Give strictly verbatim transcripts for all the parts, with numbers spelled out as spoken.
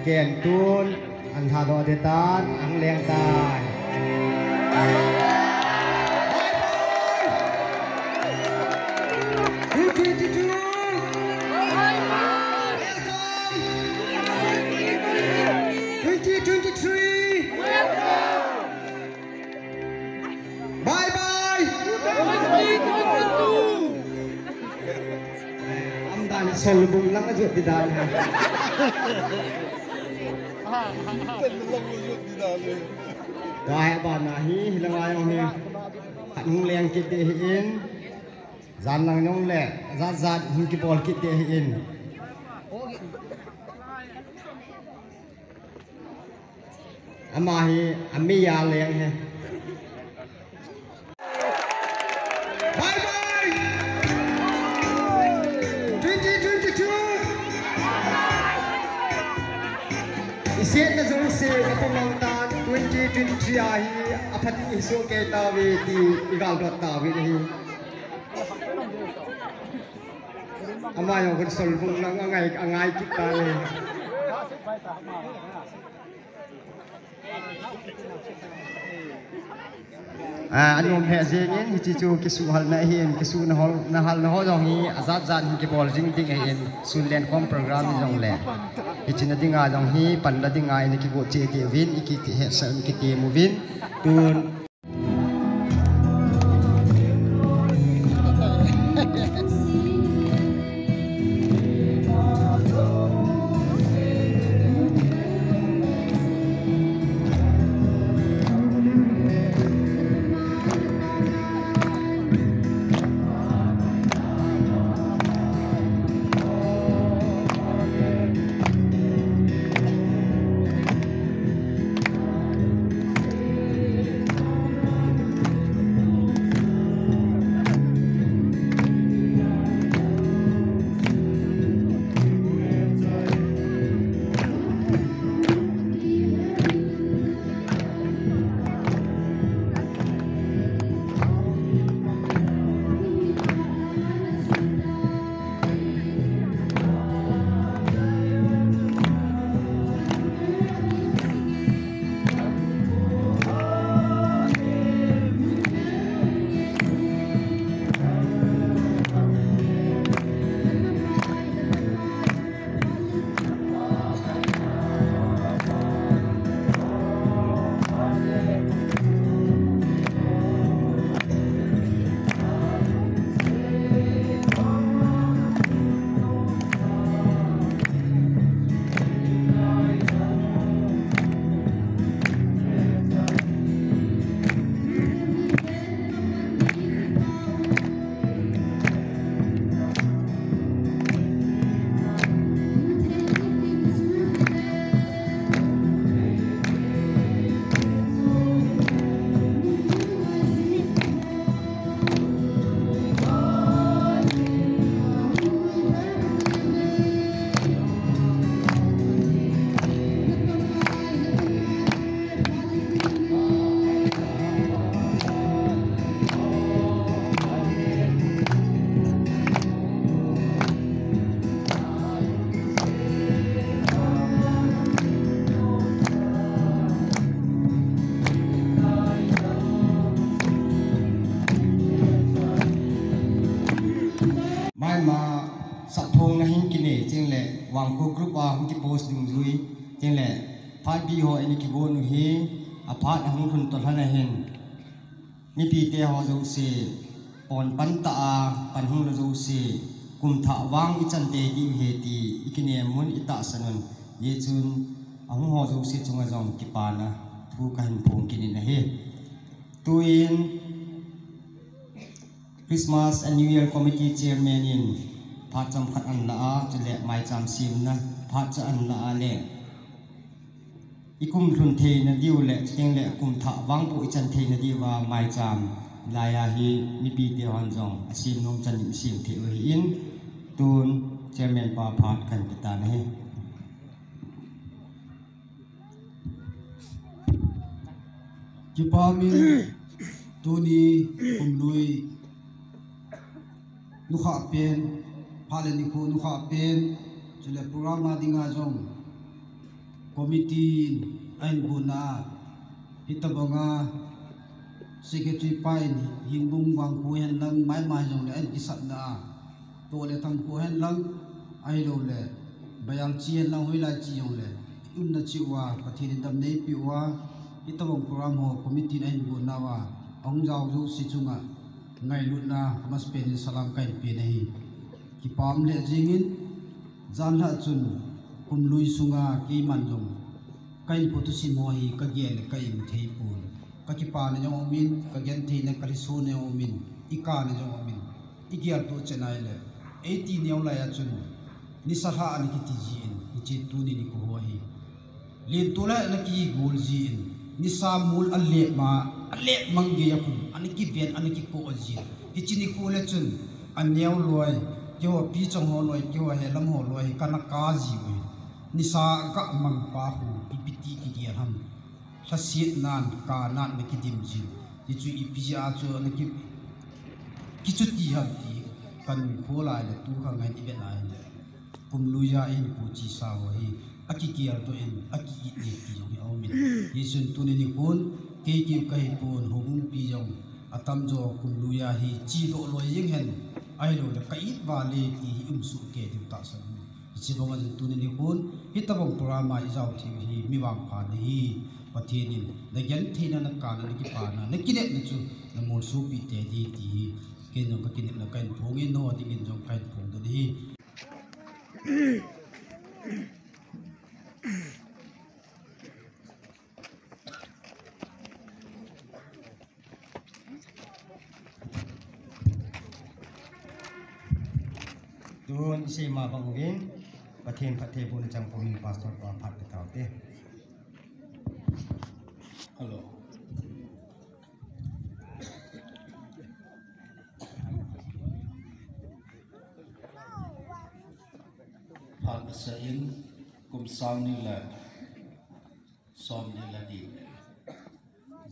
Ken tun, an thadoh ding tan, ahung leng tai. Bye bye! Two twenty-two! Welcome! Twenty twenty-three! Bye bye! Am dan hi Solbung lang a jot di dan ha. Tua hi abana hi, hilanga jong hi. Khat hung leng kit ding ahin. Jan lang jong le, jat jat hung kibol kit ding ahin. Ama hi, amei a leng hi. Bye bye! Twenty twenty-two! Isetna jouse, apamang tan, twenty twenty-three a hi, aphat isoh kei tauve ti, igal dot tauve ahi. Ama jong kon Solbung lang angai, angai kit tan ahi. Ah, anom lheh jengin, hiche chu kisuhhalna ahin, kisuhna hol, na halna ho jong hi, ajat jat hin kibol jing ding ahin, sun lenkhom program hi jongle. Hiche na dinga jong hi, panla dinga ina kigo cheh diuvin, ikiti hetsah un kitem uvin, tun. Maima, sapthong na hin kinei, cheng le, Wangkho group a hung kipost dungjui, cheng le, phat bi ho ina kigon u hi, aphat ahung lhun toh lhon ahin. Mipite ho jouse, pon pan tah a, pan hung lou jouse, kum thah vang ichan tei diu ahi ti, ikinem un, itahsan un, hijeh chun, ahung ho jouse chunga jong kipana thu kahin phong kit in ahi. Tuin, Christmas and New Year Committee Chairman in phat chomkhat ahin la a, chule maicham semna phat cha ahin la a le, ikum lhun theina diu le, chuteng le kum thah vang bou ichan theina diuva maicham laiya hi mipite hon jong asem nom chan in isem thei u ahin, tun Chairman pa phat kahin pe tan ahi. Kipa min tuni kum lui nukhah pen, phat le nikho nukhah pen, chule program a dinga jong Committee in ahin gonna, hitobanga secretary pa in Hengbung vangkho hen lang maimai jongle ahin kisatna a, toh le thangkho hen lang, ahiloule, bayal chi hen lang hoilai chi jongle, umna cheh uva Pathen in damna eipeh uva, hitobang program ho committee in ahin gonna uva, ahung jao jouse chunga ngailutna amasapen in salam kahin pen ahi. Kipa um lheh jengin, janhi chun kum lui sunga keiman jong kahinkho thusim ho hi kagel le ka-imu theipon. Kakipana jong aumin, kagentheina kalhisona jong aumin, ikana jong aumin, igeltoh chet nai le, eighty neo laiya chun nisa lhah ana kiti jin, hiche tuni nikho ho hi lentol a ana kigol jin, nisa mol alep ma, alep mang geiya khun ana kiven, ana kikoh jin. Hiche nikho le chun aneo loi, keiho pichang ho loi, keiho helam ho loi hi kana kap jiuvin. Nisa gamang pa khu ipi ti kigel ham. Lhasetnan, kanan ana kidim jin. Hichu ipi jeh a chu ana ki, kichuti ham ti kahin khola le tukha ngai ti vet nai le, kum lui a ihinkho chesa ho hi akigeldoh in, aki-it in ti jong hi aumin. Hichun tuni nikhon, kei keu kahipon, houbung pi jong atamjo kum lui a hi chedoh loi jeng hen, ahiloule ka-it vale ti hi umsoh kei diu tahsan. Hiche banga chun tuni nikhon, hitobang program a ijao theiu hi mi vangpha nahi. Pathen in nagentheina, nakana, nakipana, nakinepna chu namolsopeh tei ding ti hi ken jong kakinepna kahin phongin, nangho dingin jong kahin phongdoh ahi. Tun isei ma bang uvin, Pathen phattheibohna chang pum in Pastor pa phat peh taute. Hello. Phat masa in, kum sang ni le somni le ni,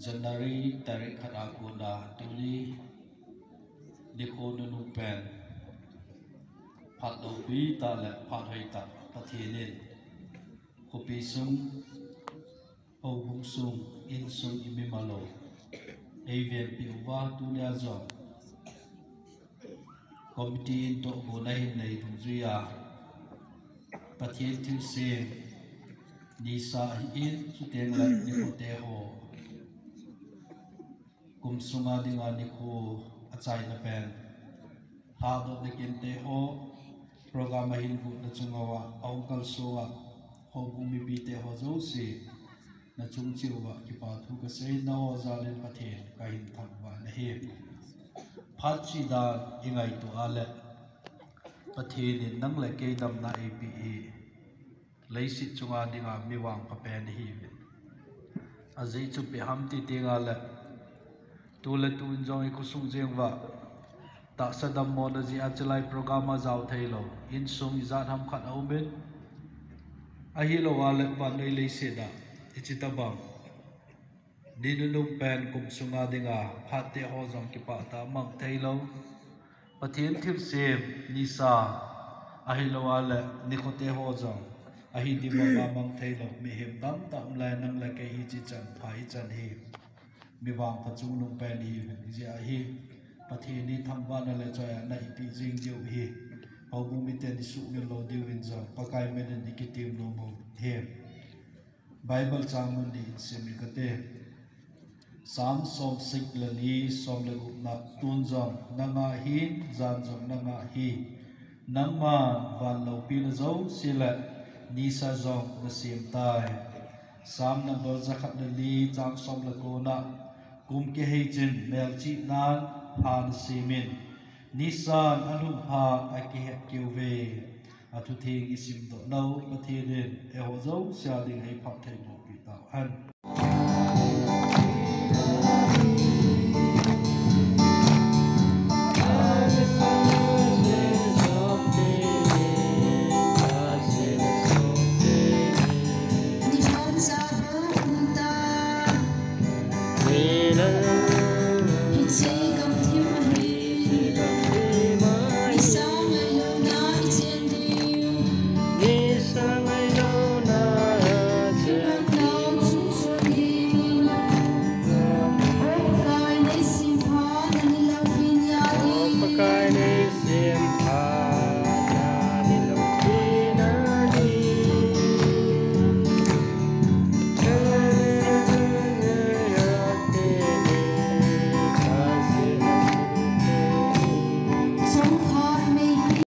January tarik khat a kona tuni nikho nunung pen, phat loupi tah le phat hoitah Pathen in khopi sung, houbung sung, insung, imimal ho eivenpeh uva, tunia jong committee in tohgon ahin nei dungjuiya, Pathen thilsem nisa ahin, chutengle nikhote ho, kum sunga dinga nikho achaina pen, lhadohna kinte ho, program ahin gotna chunga ahung kalsonga houbung mipite ho jouse, nachung cheh uva kipa thu kasei, nangho jal in Pathen kahin thangvah in ahi. Phat cheh dan ingaito a le, Pathen in nang le kei damna eipeh hi, leiset chunga dinga mi vangpha pen ihiuvin. Ajeh chu ipi ham ti tengle, tu le tun jong ikhosung jeng uva tahsa dammona jeh a chulai program a jao theilou insung ijat ham khat aumin, ahiloule vannoi leiset a hiche tobang ni nunung pen kum sunga dinga phatte ho jong kipah tah a mang theilou, Pathen thilsem nisa, ahiloule nikhote ho jong ahi ding banga mang theilou mihem tamtah um lai, nang le kei hiche chan pha ichan hi, mi vangpha chungnung pen ihiuvin, hijeh a hi Pathen in thangvahna le choiatna ipeh jeng diu ahi. Houbung miten isuhmil lou diuvin jong Pakai min in ikitem nom u ahi. Bible chang mun ni isim inge kati. Psalm somsagi le li, som le gupna. Tun jong nanga ahi, jan jong nanga ahi, nangman van loupina jouse le nisa jong nasem tai. Psalm number jakhat le li, chang som le kona. Kum kihei chun melchihnan pha nasemin, nisan alhum phat akihet keuve. Athutheng isimdoh nau Pathen in eiho jouse a ding eiphattheiboh peh tauhen.